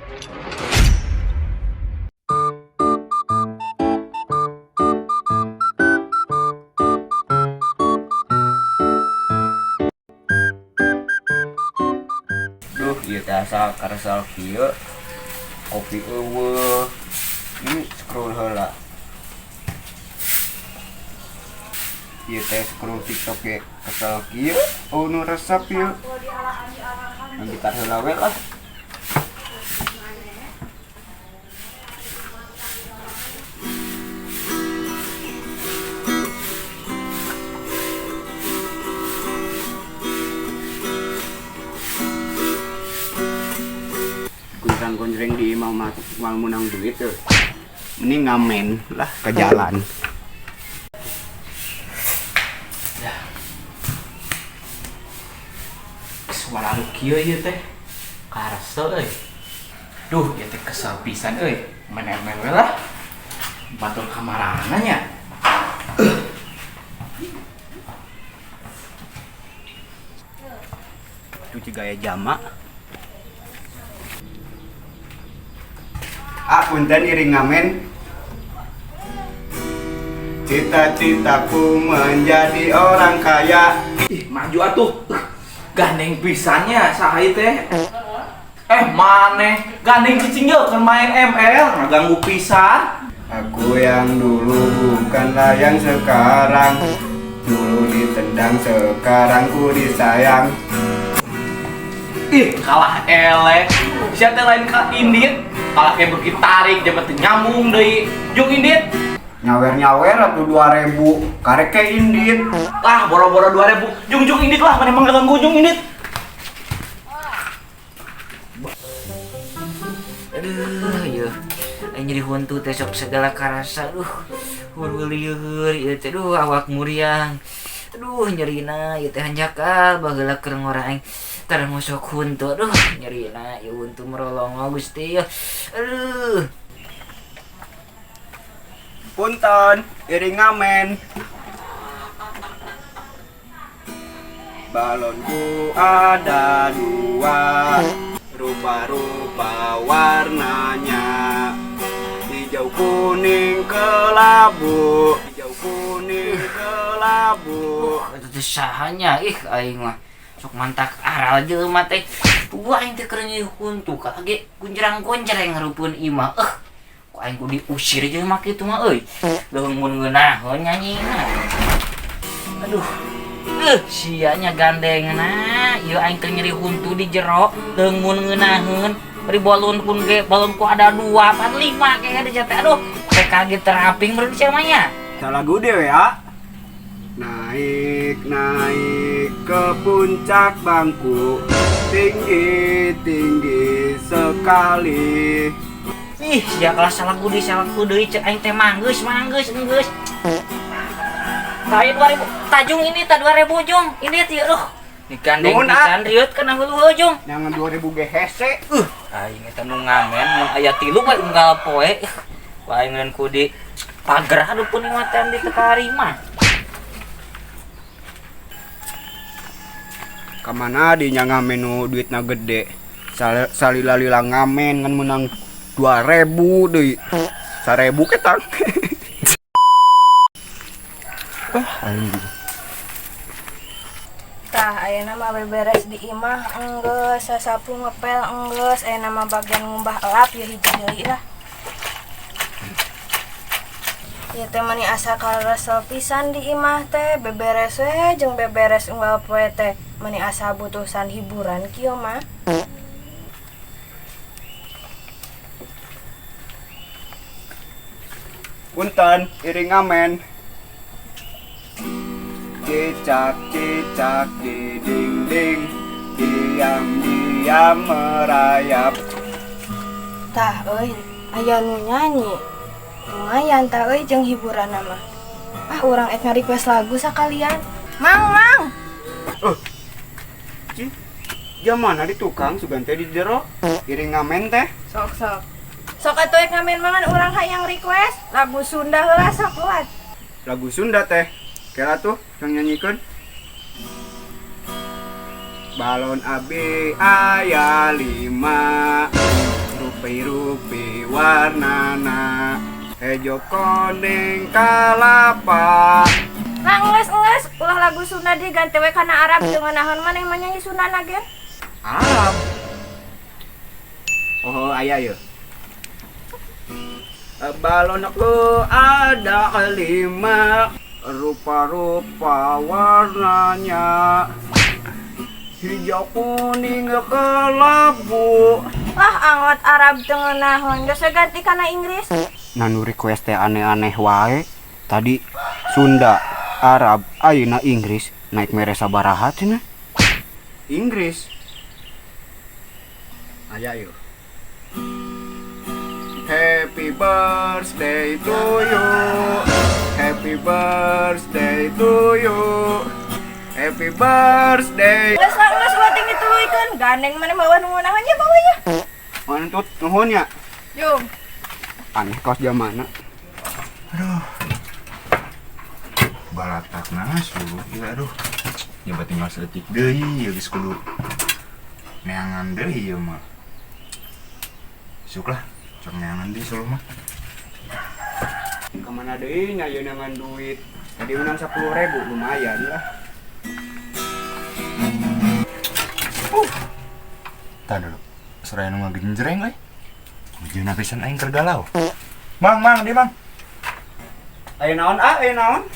Duh, ieu teh asa karesal kieu. Kopi eueuh. Ini scroll heula. Ieu teh scroll TikTok ge kesel kieu. Oh, nu resep ieu. Gitar heula we lah. Gonjreng-gonjreng di imah mah moal meunang duit tuh. Mending ngamen lah ke jalan. Ya. Suara lu kieu ieu teh. Karesel euy. Duh, ieu teh kesel pisan euy. Main-main we lah. Batur kamarana nya. Cuci gaya jama. Ah, punten iring ngamen. Cita-citaku menjadi orang kaya. Ih, maju atuh. Gandeng pisannya saha ieu teh. Maneh gandeng cicing ye keur main ML ngaganggu pisan. Aku yang dulu bukanlah yang sekarang. Dulu ditendang, sekarang ku disayang. Ih, kalah eleh. Sia teh lain ka indit. Kalah kayak beuki tarik jaman teu nyambung deui. Jung indit. Nyawer-nyawer atuh 2000, karek ke indit. Lah, boro-boro 2000. Jung-jung indit lah, mana emang ganggu jung indit. Aduh, ieu. Aing nyeri huntu teh sok segala karasa. Duh, hurul lieur ieu teh, duh awak muriang. Aduh, nyerina ieu teh hanjakal baheula keur ngora aing. Tara ngosok huntu, aduh nyerina ieu huntu merolongo Gusti. Aduh. Punten, iring ngamen. Balonku ada dua, rupa-rupa warnanya. Hijau kuning kelabu, hijau kuning kelabu. Itu teh sahanya, ih aing mah sok mantak aral jelema teh. Gua aing teh keur nyeri huntu ka ge gunjrang-gonjreng ngareupeun imah. Ku aing kudu diusir jelema kitu mah euy. Leuweung mun ngeunaheun nyanyina. Aduh. Sianya gandengna. Ieu aing teh nyeri huntu di jero, leuweung mun ngeunaheun. Bari balon pun ge, balonku ada 2, 4, 5 kayak ada jatuh. Aduh, PKG teraping berarti siapa nya? Salah lagu deh ya. Naik, naik ke puncak bangku, tinggi, tinggi sekali. Ih, sia kelas salah lagu deui, salah lagu deui, cek aing teh manggeus, manggeus, enggeus. Kayak 2000, tajung ini ta 2000 jung. Ini teh aduh. Digandeng Nuhun, ah. pisan rieut kana hulu jung. Nyangan 2000 ge hese. Aing eta nu ngamen mun aya 3 we unggal poe. Ku aing ngeun ku di pager aduh pun matan di teu karima. Kamana di nya ngamen nu duitna gede. Salila-lila ngamen ngan menang 2000 deui. 1000 ketang. Ah, anjing. Tah, ayeuna mah beberes di imah enggeus, sasapu ngepel enggeus, ayeuna mah bagian ngumbah elap ya hiji deui lah. Ieu teh mani asa karesel pisan di imah teh, beberes we jeung beberes unggal poe teh, mani asa butuhsan hiburan kieu mah. Punten, iring ngamen. Cicak-cicak di dinding, diam-diam merayap. Tah euy, aya nu nyanyi. Lumayan tah euy jeung hiburan mah. Ah, urang ek nga-request lagu sakalian. Mang, mang. Ci, jam mana di tukang sugan teh di jero? Iring ngamen teh. Sok, sok. Sok atuh ek ngamen mangan urang hayang request lagu Sunda heula sok kuat. Lagu Sunda teh. Kela tuh yang nyanyikan. Balon abi aya 5, Rupi-rupi warnana, hejo koneng kalapa. Nah, enggeus enggeus, ulah lagu Sunda diganti we kana Arab, teu ngeunaheun maneh mah nyanyi Sunda na ge. Arab. Oh, aya ya. Balon aku ada 5, rupa-rupa warnanya, hijau kuning kelabu. Lah angot Arab teu ngeunaheun, geus we ganti kana Inggris. Nah, nu request teh aneh-aneh wae. Tadi Sunda, Arab, ayeuna Inggris, naik mere sabaraha cenah? Inggris. Aya yeuh. Happy birthday to you. Happy birthday to you. Happy birthday. Geus lah geus ulah ting dituluykeun, gandeng maneh bawa nu ngeunaheun nya bawa nya. Mantut nuhun ya. Jung. Aneh kos jamana. Balatakna suluh ieu, aduh. Nyoba tinggal saeutik deui ieu geus kudu neangan deui ieu mah. Syuk lah, cok neangan deui suluh mah. Kemana deui nya ieu neangan duit. Tadi menang 10.000 lumayan lah. Tah dulu. Soraya nu ngagenjreng euy. Ujuna pisan aing keur galau. Mang, mang, di mang. Aya naon ah, aya naon?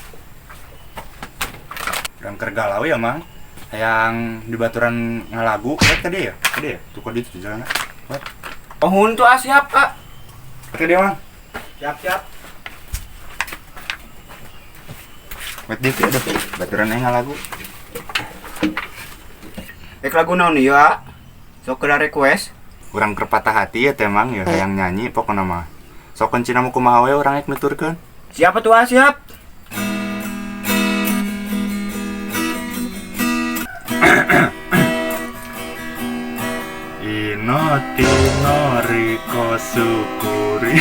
Urang keur galau ya, Mang. Hayang di baturan ngalagu, wet tadi ya? Tadi ya? Tuh kok di jalan. Wet. Oh, huntu ah siap, Kak. Oke dia, Mang. Siap, siap. Wet di aduh, baturan aing ngalagu. Rek lagu naon ieu, ah? Sok kena request. Urang keur patah hati ya teh, Mang, ya hayang nyanyi pokona mah. Sok kuncina mah kumaha we urang rek nuturkeun. Siapa tuh ah, siap? Ino tino riko sukuri.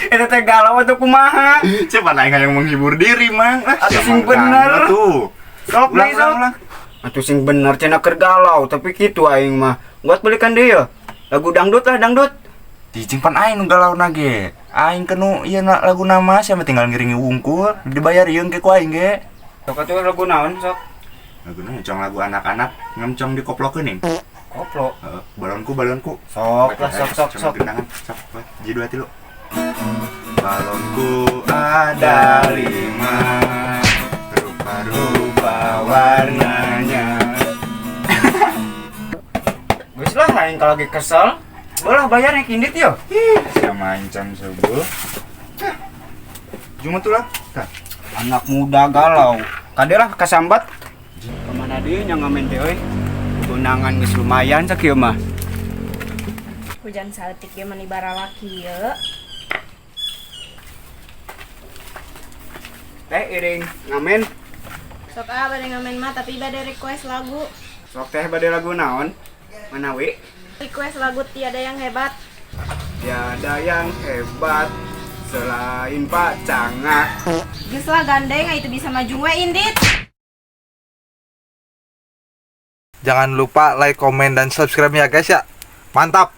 Eta teh galau atau kumaha? Coba aing hayang menghibur diri, Mang. Ah, Atuh siapa sing ganggu bener. tuh. Sok Ulang, deui, ulang, sok. ulang. Atuh sing bener cenah keur galau, tapi kitu aing mah. Buat belikan deui ya. Lagu dangdut lah, dangdut. Cicing pan aing nu galau na ge. Aing kenu ieu na lagu nama siapa tinggal ngiringi wungkul, dibayar ieu ke ku aing ge. Sok atuh lagu naon sok? Laguna cong lagu anak-anak ngemcong dikoplokeun nih. Koplo. Heeh, balonku balonku. Sok lah, sok sok sok. Gendangan, sok, weh, ji 2 3. Balonku ada 5, rupa-rupa warnanya. Geus lah aing kalau lagi kesel. Bolah bayar yang indit yo. Ih, sama ancam subuh. Cuma tuh lah. Tah. Anak muda galau. Kade lah kasambat. Kemana deui nya ngamen teh euy? Tunangan geus lumayan sakieu mah. Hujan saeutik ge mani baralaki ye. Teh iring ngamen. Sok ah bade ngamen mah tapi bade request lagu. Sok teh bade lagu naon? Manawi? Request lagu Tiada Yang Hebat. Tiada yang hebat selain Pak Cangak. Geus lah gandeng itu bisa maju we indit. Jangan lupa like, komen, dan subscribe ya guys ya. Mantap!